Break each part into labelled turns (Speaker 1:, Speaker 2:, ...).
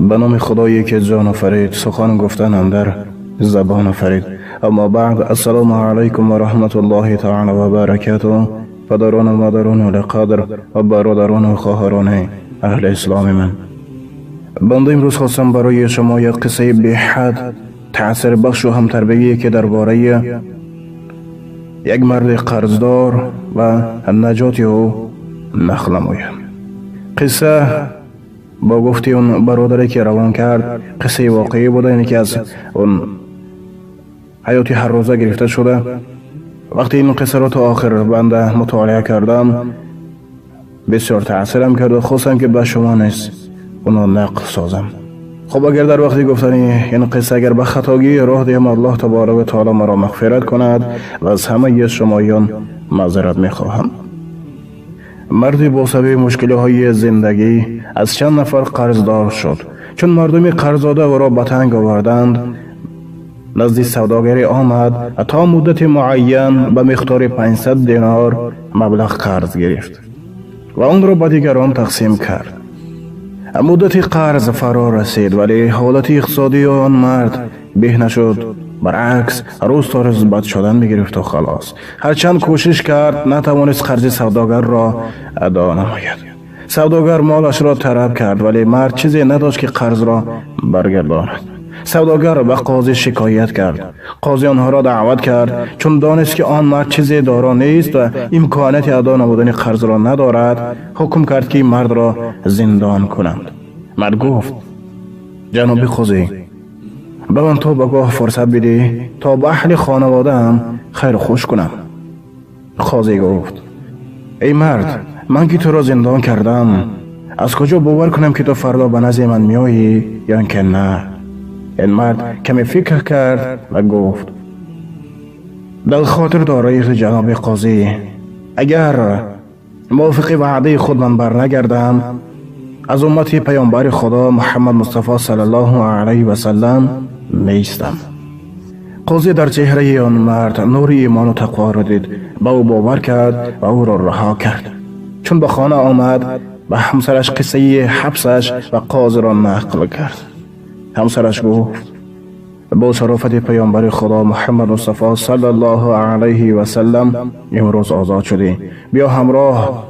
Speaker 1: به نام خدایی که جان آفرید، سخن گفتن در زبان آفرید. اما بعد، السلام علیکم و رحمت الله تعالی و برکاته. پدران و مادران قدر و برادران و خواهران اهل اسلام من، بنده امروز خواستم برای شما یک قصه به حد تأثیر بخش و هم تربیه که درباره یک مرد قرضدار و نجات او نقل نمایم. قصه با گفتی اون برادری که روان کرد قصه واقعی بوده، یعنی که از اون حیاتی هر روزه گرفته شده. وقتی این قصه را تا آخر بنده مطالعه کردم بسیار تأثیرم کرد و خواستم که به شما نیز اونو نقل سازم. خب اگر در وقتی گفتنی این قصه اگر به خطاگی راه دهم، الله تبارک و تعالی مرا مغفرت کند و از همه شمایان معذرت میخواهم. مردی با سبب مشکلی های زندگی از چند نفر قرضدار شد. چون مردمی قرض داده او را به تنگ آوردند، نزد سوداگری آمد و تا مدت معین به مقدار 500 دینار مبلغ قرض گرفت و آن را به دیگران تقسیم کرد. مدت قرض فرا رسید ولی حالت اقتصادی آن مرد به نشد، برعکس روز تا روز بد شدن میگرفت و خلاص. هرچند کوشش کرد نتوانست قرض سوداگر را ادا نماید. سوداگر مالش را طلب کرد ولی مرد چیزی نداشت که قرض را برگرداند. سوداگر به قاضی شکایت کرد. قاضی آنها را دعوت کرد. چون دانست که آن مرد چیزی دارا نیست و امکانیت ادا نمودن قرض را ندارد، حکم کرد که مرد را زندان کنند. مرد گفت: جناب قاضی، به من تا بگاه فرصت بدی تا به اهل خانواده‌ام خیر خوش کنم. قاضی گفت: ای مرد، من که تو را زندان کردم، از کجا باور کنم که تو فردا به نزد من میایی یا اینکه نه؟ این مرد کمی فکر کرد و گفت: در خاطر دارایی جناب قاضی، اگر موافق وعده خود من بر نگردم، از امت پیامبر خدا محمد مصطفی صلی الله علیه و سلم نیستم. قاضی در چهره آن مرد نور ایمان و تقوا را دید، به او باور کرد و او را رها کرد. چون به خانه آمد به همسرش قصه حبسش و قاضی را نقل کرد. همسرش گفت: با شرافت پیامبر خدا محمد مصطفی صلی الله علیه و سلم امروز آزاد شدی. بیا همراه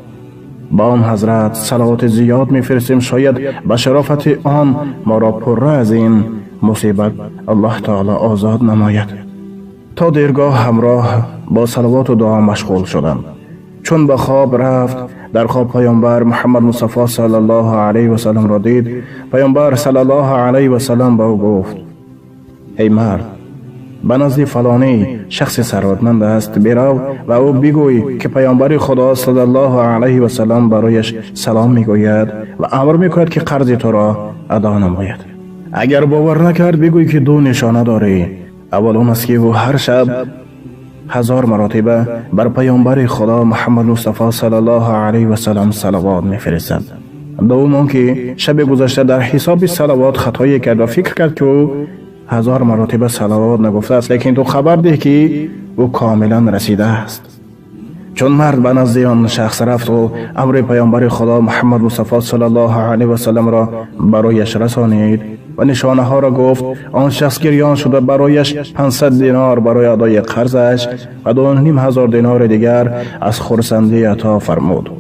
Speaker 1: با آن حضرت صلوات زیاد میفرستیم، شاید به شرافت آن ما را پره از این مصیبت الله تعالی آزاد نماید. تا دیرگاه همراه با صلوات و دعا مشغول شدند. چون به خواب رفت، در خواب پیامبر محمد مصطفی صلی الله علیه و سلم را دید. پیامبر صلی الله علیه و سلم به او گفت: ای مرد، به نزد فلانی شخص ثروتمند است برو و او بگوی که پیامبر خدا صلی الله علیه و سلم برایش سلام میگوید و امر میکند که قرض تو را ادا نماید. اگر باور نکرد بگوی که دو نشانه داری. اول اون است که او هر شب 1000 مراتبه بر پیامبر خدا محمد مصطفی صلی الله علیه و سلم صلوات میفرستد. دوم آن که شب گذشته در حساب صلوات خطایی کرد و فکر کرد که او 1000 مراتبه صلوات نگفته است، لیکن تو خبر ده که او کاملا رسیده است. چون مرد به نزد آن شخص رفت و امر پیامبر خدا محمد مصطفی صلی الله علیه و سلم را برایش رسانید و نشانه ها را گفت، آن شخص گریان شده برایش 500 دینار برای ادای قرضش و 2500 دینار دیگر از خرسندی عطا فرمود.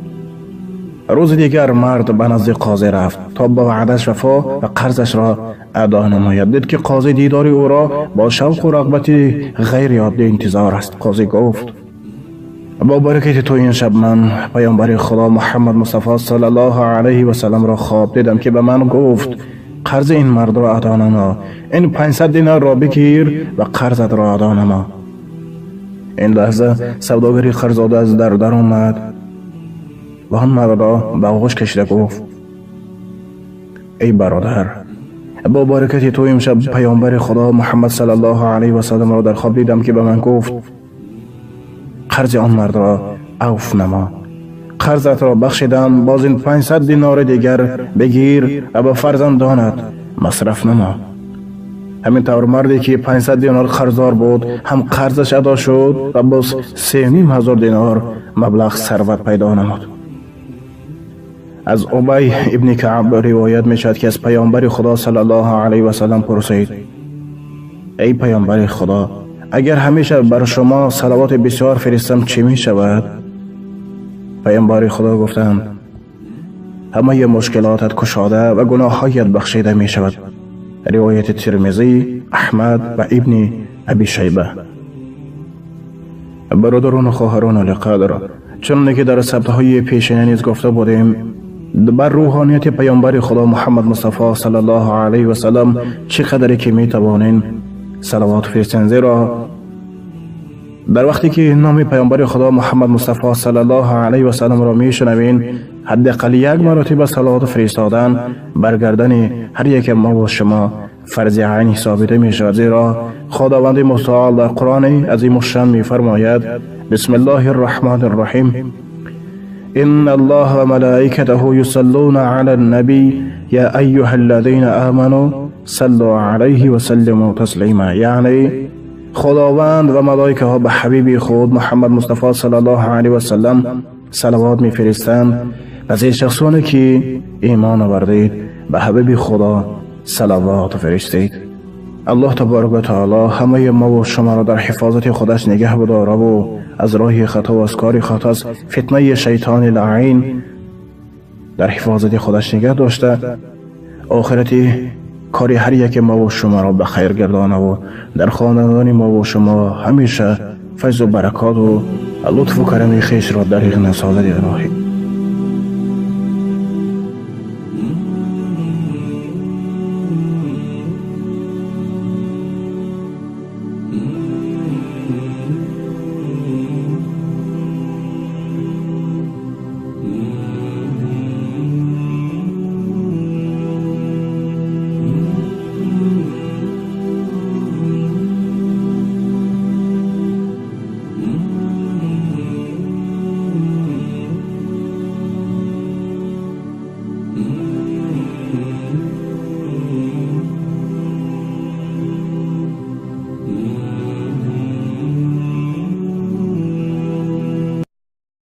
Speaker 1: روز دیگر مرد به نزد قاضی رفت تا با وعدش وفا و قرضش را ادا نماید. دید که قاضی دیدار او را با شوق و رغبت غیر عادی انتظار است. قاضی گفت: با برکت تو این شب من پیامبر خدا محمد مصطفی صلی الله علیه و سلم را خواب دیدم که به من گفت قرض این مرد را ادا نما، این 500 دینار را بگیر و قرضت را ادا نما. این لحظه سوداگری قرض داده از در در آمد و آن مرد را به آغوش کشیده گفت: ای برادر، با برکت تو امشب پیامبر خدا محمد صلی الله علیه و سلم را در خواب دیدم که به من گفت قرض آن مرد را عفو نما، قرضت را بخشیدم، باز این 500 دینار دیگر بگیر و به فرزندانت مصرف نما. همین طور مردی که 500 دینار قرضدار بود هم قرضش ادا شد و باز 3500 دینار مبلغ ثروت پیدا نمود. Аз Убай ибн Каъб ривоят мешавад, ки аз паёмбари Худо саллаллоҳу алайҳи васаллам пурсид: эй паёмбари Худо, агар ҳамеша бар шумо салавоти бисёр фиристам, чӣ мешавад? Паёмбари Худо гуфтанд: ҳамаи мушкилотат кушода ва гуноҳҳоят бахшида мешавад. Ривояти Тирмизӣ, Аҳмад ва Ибни Аби Шайба. Бародарону хоҳарону лиқадр, чуноне ки дар сабтҳои пешина низ гуфта будем, бар рӯҳонияти паёмбари Худо Муҳаммад Мустафо саллаллоҳу алайҳи васаллам чӣ қадаре ки метавонем салавот фиристем, зеро дар вақте ки номи паёмбари Худо Муҳаммад Мустафо саллаллоҳу алайҳи васалламро мешунавем, ҳадди ақал як маротиба салавот фиристодан бар гардани ҳар яке мо ва шумо фарзи айн ҳисобида мешавад, зеро Худованди мутаол дар Қуръони азимушшан мефармояд: бисмиллоҳи рраҳмони рраҳим, إن الله وملائكته يصلون على النبي يا أيها الذين آمنوا صلوا عليه وسلموا تسليما. یعنی خداوند و ملائکه ها به حبیب خود محمد مصطفی صلی الله علیه و سلم صلوات میفرستند. پس ای شخصانی که ایمان آوردید، به حبیب خدا صلوات فرستید. الله تبارک و تعالی همه ما و شما را در حفاظت خودش نگه بداره و از راه خطا و از کار خطا، از فتنه شیطان لعین در حفاظت خودش نگه داشته، آخرت کاری هر یک ما و شما را به خیر گردانه و در خاندان ما و شما همیشه فیض و برکات و لطف و کرم خویش را دریغ نسازد. الهی.